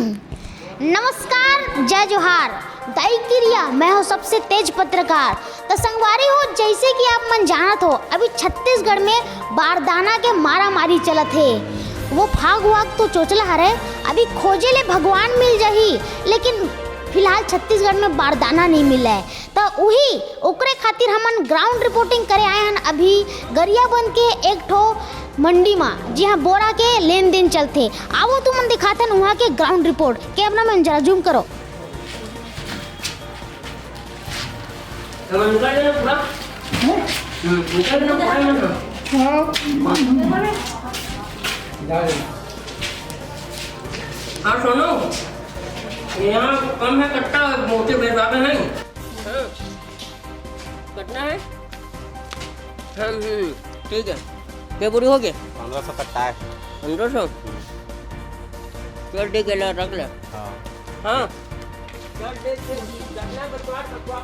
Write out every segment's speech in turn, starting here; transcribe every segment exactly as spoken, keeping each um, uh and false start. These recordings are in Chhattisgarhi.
नमस्कार, जय जोहार। दाई किरिया, मैं हूँ सबसे तेज पत्रकार। त संगवारी हो, जैसे कि आप मन जानत हो, अभी छत्तीसगढ़ में बारदाना के मारा मारी चलत हे। वो फाग वाग तो चोचला हरे, अभी खोजे ले भगवान मिल जाही, लेकिन फिलहाल छत्तीसगढ़ में बारदाना नहीं मिले। त उही, ओकरे खातिर हमन ग्राउंड रिपोर्टिंग करे आए हन अभी गरियाबंद के एक ठो मंडी मा, जिहाँ बोरा के लेन देन चलथे। आवो तुमन दिखाथन उहाँ के ग्राउंड रिपोर्ट। कैमरा मैन, जरा जूम करो। हाँ, सुनो, यहाँ कम है कट्टा, मोटे बेचारे नहीं। हाँ, कटना है। हम्म, हम्म, ठीक है। के बोरी हो गए? पन्द्रह सौ कट्टा है। पन्द्रह सौ? चल, ठीक है, ला, रख ले। हाँ। हाँ। चल, देख, देख, रखना है, बटवार, बटवार।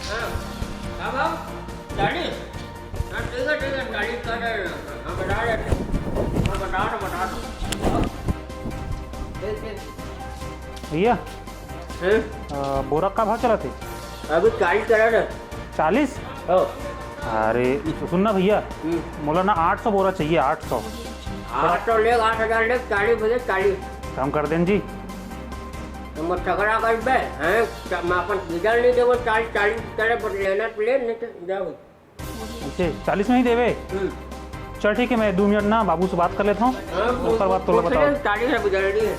हाँ, का भाव? चालीस? हाँ, ठीक है, ठीक है, चालीस का दे रहे हैं। हाँ, बता रहे थे। हाँ, बता दो, बता दो। भैया, हम्म? अ, बोरा का भाव चलत हे? अभी चालीस चलत हे। चालीस? हो। अरे, सुन ना भैया, हम्म। मोला ना आठ सौ बोरा चाहिए, आठ सौ। आठ सौ ले, आठ हजार ले, चालीस भैया, चालीस। कम कर देन जी। तो मैं ठगरा कर बे, हैं? च-, मैं अपन डीजल नहीं देवो, चालीस, चालीस करे, पर लेना तो ले, नहीं तो जाओ। ऐसे चालीस में ही देवे? हम्म। चल ठीक है, मैं दो मिनट ना बाबू से बात कर लेता हूँ, हाँ, वो, ओकर बाद तोला वो बताओ। चालीस है, गुजर रही है।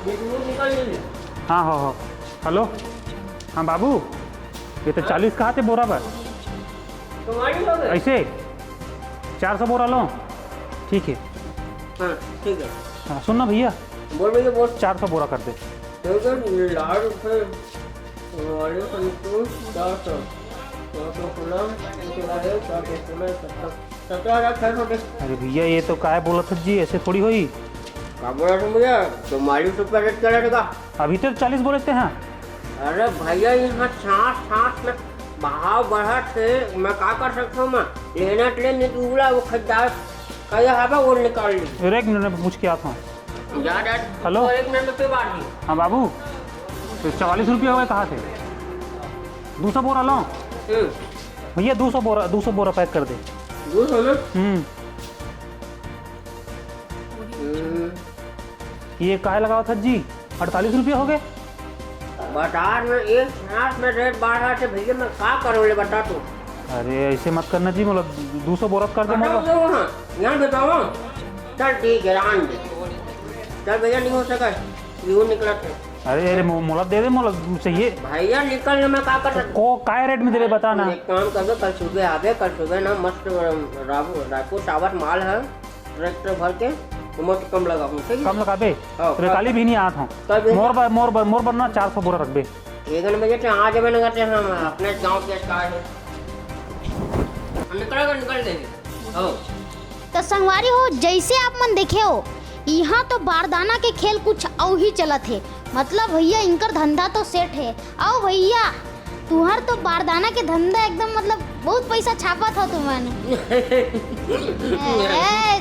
बीस मिनट निकल लीजिए। हाँ, हाँ, हाँ। हेलो, हाँ बाबू, ये तो चालीस कहा थे बोरा पर। तुम्हारी हो गई? ऐसे चार सौ बोरा लो। ठीक है। हाँ, ठीक है। हाँ, सुन ना भैया, बोल भैया, बोल। चार सौ बोरा कर दे। दो सौ लाल रुपए वाले संतूर, चार सौ। चार सौ सोलह, चार सौ सोलह, सत्तर। सत्रह हजार छह सौ दे। अरे भैया, ये तो काय बोलत हस जी, ऐसे थोड़ी होई। का बोलत हस भैया? चौवालीस रुपया रेट कर रहेगा। अभी तो चालीस बोले थे, हाँ। अरे भैया, यहाँ छाछ, छाछ में भाव बढ़त हे, मैं का कर सकता हूँ मैं? लेना तो ले, नहीं तो उगला वो खरीदार कहीं हवा वो निकाल ली। अरे एक मिनट में पूछ के आता हूँ। जा, जा, हेलो? तो एक मिनट में फिर बात की। हाँ बाबू, तो चवालीस रुपया हो गए, कहाँ थे? दो सौ बोरा लो। हम्म। भैया, दो सौ बोरा, दो सौ बोरा पैक कर दे। दो सौ ना? हम्म। हम्म। ये काय लगावत हस जी? अड़तालीस रुपया हो गए। बाजार में एक हाथ में रेट बाढ़ा थे भैया, मैं का करूँ ले बता तू। अरे ऐसे मत करना जी, मतलब दो सौ बोरा कर दे, मतलब। यहाँ बताओ। चल ठीक है, रहन दे। चल भैया, नहीं हो सका, यूँ निकला थे। अरे, अरे, मो-, मोला दे दे, मोला चाहिए। भैया निकल ना, मैं का कर सकता? को, काय रेट में देवे, बता ना। एक काम कर दो, कल सुबह आवे, कल सुबह ना मस्त रायपुर, रायपुर सावत माल है, ट्रैक्टर भर के, तो मत कम लगाहूँ, ठीक है? कम लगाबे? हाँ, तो कल काली भी नहीं आत हूँ। कल भी मोर बर, मोर बर, मोर बर ना चार सौ बोरा रखबे। एक घंटे में जे आ जाबे ना करते हम, अपने गाँव के का है। हम निकल, निकल देंगे। हाँ। तो संगवारी हो, जैसे आप मन देखे हो, यहाँ तो बारदाना के खेल कुछ अउ ही चलत हे। मतलब भैया, इनकर धंधा तो सेट हे। अउ भैया, तुहर तो बारदाना के धंधा एकदम, मतलब, बहुत पैसा छापत हो तुमन। ए,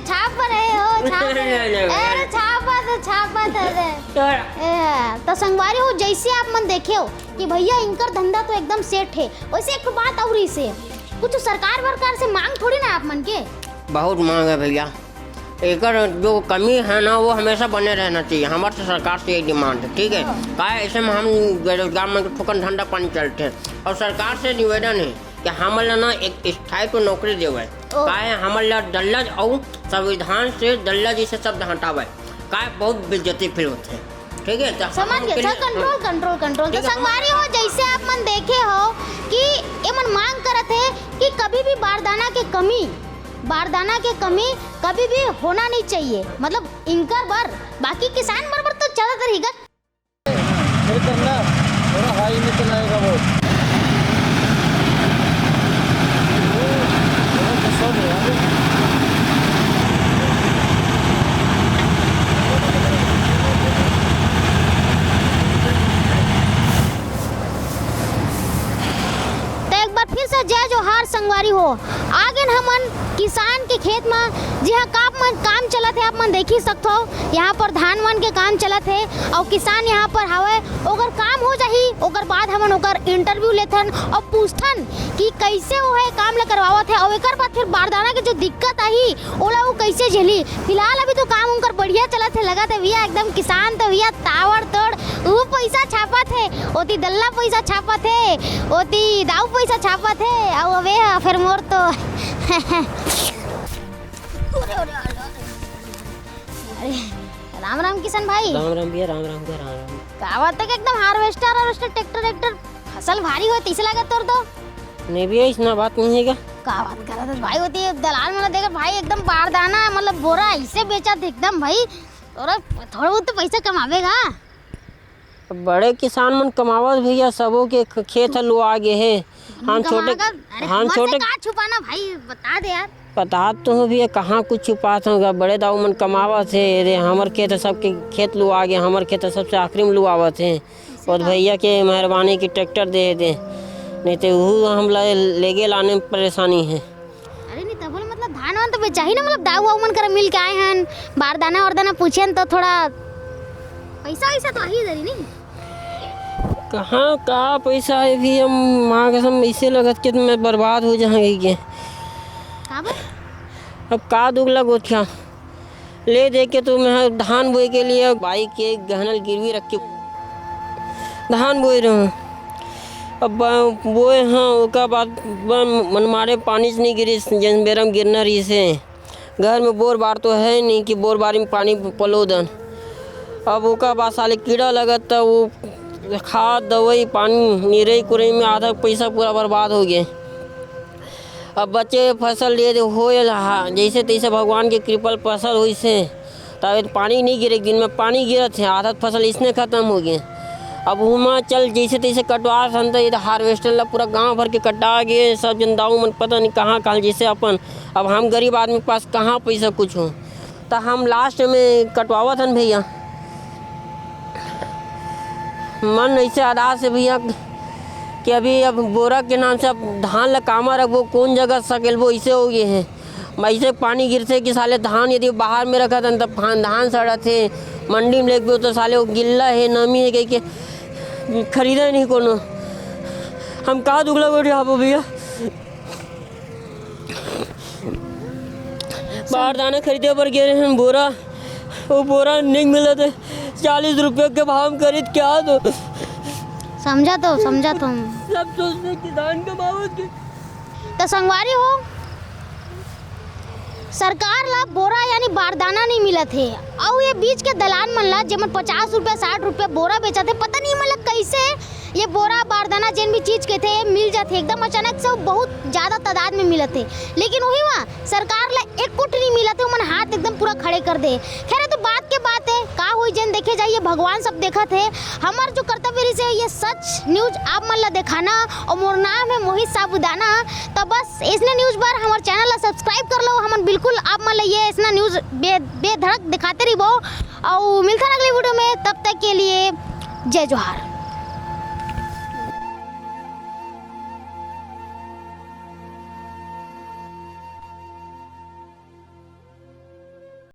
छाप रहे हो, छाप रहे। नहीं, नहीं, नहीं, अरे, नहीं। छापत, छापत है रे। तो ए, तो संगवारी हो, जैसे आप मन देखे हो कि भैया, इनकर धंधा तो एकदम सेट हे। वैसे एक ठो बात और ही से, कुछ सरकार वरकार से मांग थोड़ी ना आप मन के। बहुत मांग है भैया। एकर जो कमी है ना, वो हमेशा बने रहना चाहिए। हमार तो सरकार से यही डिमांड है, ठीक है? हाँ। का ऐसे में हम बेरोजगार मन के ठोकन धंधा पानी चलते हैं। और सरकार से निवेदन है कि हमन ला ना एक स्थायी तो नौकरी देवे। ओ। का है, हमन ला दल्लज और संविधान से दल्लज से शब्द हटावे। का है, बहुत बेइज्जती फील होते हैं, ठीक है? तो समझ हम गए, उनके सब लिए कंट्रोल, कंट्रोल, कंट्रोल। ठीक तो है, हम संगवारी हो, जैसे आप मन देखे हो कि ये मन मांग करत है कि कभी भी बारदाना के कमी, बारदाना के कमी कभी भी होना नहीं चाहिए, मतलब इनकर बर, बाकी किसान बर, बर तो चलत रही गा। मेरे करना, मेरा हाई में चलाएगा वो। वो, वो गुस्सा नहीं है। अरे हो, आगेन हमन किसान के खेत म, जिहां काम मन, काम चलत हे, आप मन देखी सकथो, यहाँ पर धान मन के काम चलत हे, अउ किसान यहाँ पर हवय, ओकर काम हो जाही, ओकर बाद हमन ओकर interview लेथन अउ पूछथन कि कइसे वो हे काम ल करवावत हे, अउ एकर बाद फिर बारदाना के जो दिक्कत आही, ओला वो कइसे झेली। फिलहाल अभी तो काम उनकर बढ़िया चलत हे, लगत हे भैया, एकदम किसान तो भैया ताबड़तोड़, वो पैसा छापत हे, ओती दल्ला पैसा छापत हे, ओती दाऊ पैसा छापत हे, अउ अबे हा, फिर मोर तो अरे, राम राम किशन भाई। राम राम भैया, राम राम भैया, राम राम। का बात हे कि एकदम harvester, harvester, tractor, tractor, फसल भारी होय तइसे लागत तोर तो। नहीं भैया, इसना बात नहीं हे का? का बात करत हस भाई, ओती दलाल मन ला देख भाई, एकदम बारदाना, मतलब बोरा अइसे बेचत हे एकदम भाई, तोरा थोड़ा बहुत तो पैसा कमाबे गा। बड़े किसान मन कमावत भैया, सबो के ख-, खेत ह लुआ गे हे। हम छोटे, कमावत, अरे हम हमर से छोटे का छुपाना भाई, बता दे यार। बतात तो हूँ भैया, कहाँ कुछ छुपात हूँ गा, बड़े दाऊ मन कमावत हे रे, हमर खेत ह सबके खेत लुआ गे, हमर खेत ह सबसे आखिरी में लुआवत हे। अइसे ओत का? भैया के मेहरबानी कि tractor दे दे, नहीं तो उहू हमला लेगे लाने में परेशानी हे। अरे नहीं, तभो ले मतलब धान वान तो बेचाही ना, मतलब दाऊ वाऊ मन करा मिल के आए हन, बारदाना वारदाना पूछेन तो थोड़ा पैसा वैसा तो आही दरी नहीं। कहाँ का पैसा हे भी, हम माँ कसम अइसे लगत कि मैं बर्बाद हो जाऊंगी के। का बा? अब का दुख लगो क्या? ले दे के तो मैं धान बोए के लिए बाइक के गहना ल गिरवी रख के धान बोए रहूँ। अब ब-, बोए हूँ, ओकर बाद ब-, मन मारे पानी च नहीं गिरिस, जेन बेरा म गिरना रहिस हे। घर में बोर बार तो हे नहीं कि बोर बारी में पानी पलो दन। अब ओकर बाद साले कीड़ा लगत, त वो खाद, दवाई, पानी, निरई कुरई में आधा पैसा पूरा बर्बाद हो गे। अब बचे फसल ये दे होए ला, जइसे तइसे भगवान के कृपा ले फसल होइस हे। तब पानी नहीं गिरे, दिन में पानी गिरत हे, आधा फसल इसने खतम हो गे। अब उमा चल जइसे तइसे कटवात हन, त ये harvester ला पूरा गांव भर के कटा गे, सब जन दाऊ मन पता नहीं कहाँ कहाँ जइसे अपन। अब हम गरीब आदमी के पास कहाँ पैसा कुछ हो, त हम last में कटवावत हन भैया। मन अइसे अदास हे भैया कि अभी अब बोरा के नाम से अब धान ला कामा रखबो, कौन जगह सकेलबो, अइसे हो गे हे। अइसे पानी गिरथे कि साले धान यदि बाहर में रखत हन, त धान, धान सड़त हे, मंडी में लेगबो, त साले वो गिल्ला हे, नमी हे, कहि के खरीदे नहीं कोनो। हम का दुख लगो रे हाबो भैया। बारदाना खरीदे बर गे रहेन बोरा, वो बोरा नहीं मिलत हे, चालीस रुपया के भाव में खरीद के आ दो। समझा तो, समझा तो हम। सब सोचते किसान कमावत के। त संगवारी हो, सरकार ला बोरा यानी बारदाना नहीं मिलत हे, अउ ये बीच के दलाल मन ला, जेमन पचास रुपया, साठ रुपया बोरा बेचत हे, पता नहीं मतलब कइसे ये बोरा, बारदाना, जेन भी चीज कहिथे, ये मिल जाथे एकदम अचानक से, अउ बहुत ज्यादा तादाद में मिलत हे। लेकिन वही वहाँ सरकार ला एक कुट नहीं मिलत हे, ओमन हाथ एकदम पूरा खड़े कर दे। खैर, ये तो बात के बात हे, का होई जेन देखे जाही, ये भगवान सब देखत हे। हमर जो कर्तव्य रहिस हे, ये सच news आप मन ला देखाना, अउ मोर नाम हे मोहित साबुदाना। त बस, अइसने news बर हमर channel ला subscribe कर लो। हमन बिल्कुल आप मन ला ये अइसना news बे-, बेधड़क देखाते रहिबो। अउ मिलथन अगली video में, तब तक के लिए जय जोहार।